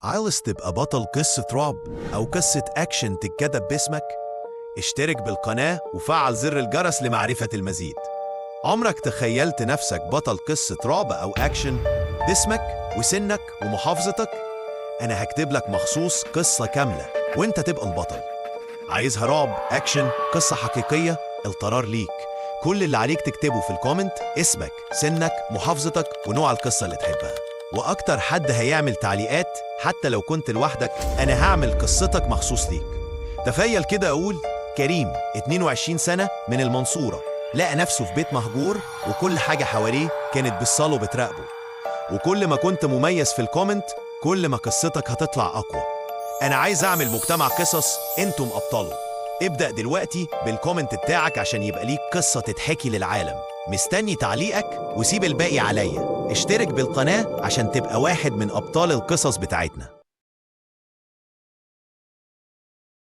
عاوز تبقى بطل قصة رعب أو قصة أكشن تتكتب باسمك؟ اشترك بالقناة وفعل زر الجرس لمعرفة المزيد. عمرك تخيلت نفسك بطل قصة رعب أو أكشن باسمك وسنك ومحافظتك؟ أنا هكتب لك مخصوص قصة كاملة وإنت تبقى البطل. عايزها رعب، أكشن، قصة حقيقية؟ القرار ليك. كل اللي عليك تكتبه في ال comment اسمك، سنك، محافظتك، ونوع القصة اللي تحبها. وأكتر حد هيعمل تعليقات حتى لو كنت لوحدك، أنا هعمل قصتك مخصوص ليك. تخيل كده، أقول كريم 22 سنة من المنصورة، لقى نفسه في بيت مهجور وكل حاجة حواليه كانت بالصالة بتراقبه. وكل ما كنت مميز في ال comment كل ما قصتك هتطلع أقوى. أنا عايز أعمل مجتمع قصص أنتم أبطاله. ابدأ دلوقتي بال comment بتاعك عشان يبقى ليك قصة تتحكي للعالم. مستني تعليقك وسيب الباقي عليا. اشترك بالقناة عشان تبقى واحد من أبطال القصص بتاعتنا.